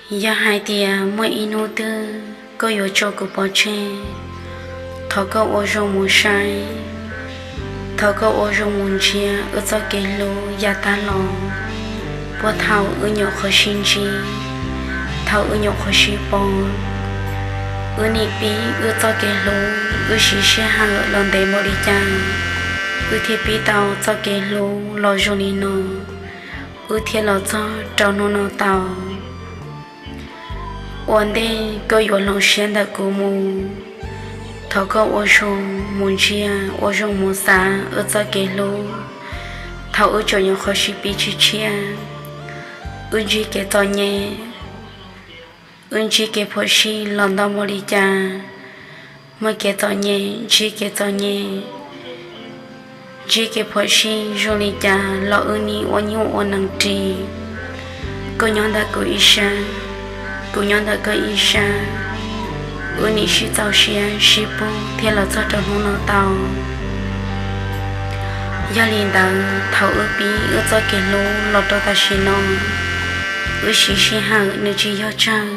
Yog hais tias muaj ib hnub twg koj yuav tso kuv pov tseg, thov koj ua zoo mus saib, thov koj ua zoo mus ntsia wb txoj kev hlub yav tag los, puag thaum wb nyuam qhuav sib ntsib, thaum wb nyuam qhuav sib pom. Wb nim pib wb txoj kev hlub, wb siv sij hawm los ntev npaum li cas, wb thiaj pib tau txoj kev hlub los zoo li no, wb thiaj los txog rau hnub no tau. Ua ntej koj yuav hloov siab ntawm kuv mus, thov koj ua zoo mus ntsia, ua zoo mus xav wb txoj kev hlub. Thaum wb tseem nyuam qhuav sib pib tshiab tshiab, wb ntsib kev txom nyem, wb ntsib kev phom sij los ntau npaum li cas, muaj kev txom nyem, ntsib kev txom nyem, ntsib kev phom sij zoo li cas los wb nim ua nyuj ua nees ris. Koj nyob ntawm kuv ib sab, kuv nyob ntawm koj ib sab, wb nim sib txaus siab sib pug thiaj los txog rau hnub no tau. Yog li ntawd, thaum wb pib wb txoj kev hlub los rau tam sim no, wb siv sij hawm nws tsis yog tsawg.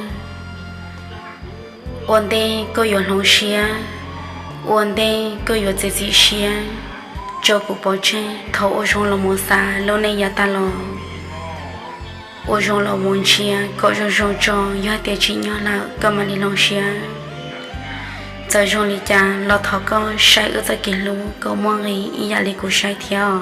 Ua ntej koj yuav hloov siab, ua ntej koj yuav txiav txim siab, tso kuv pov tseg, thov ua zoo los mus xav lub neej yav tag los, ua zoo los mus ntsia kom zoo zoo tso, yog tias tsim nyog lawm koj mam li hloov siab. Txawm zoo li cas los thov koj saib wb txoj kev hlub kom muaj nqis ib yam li kuv saib thiab.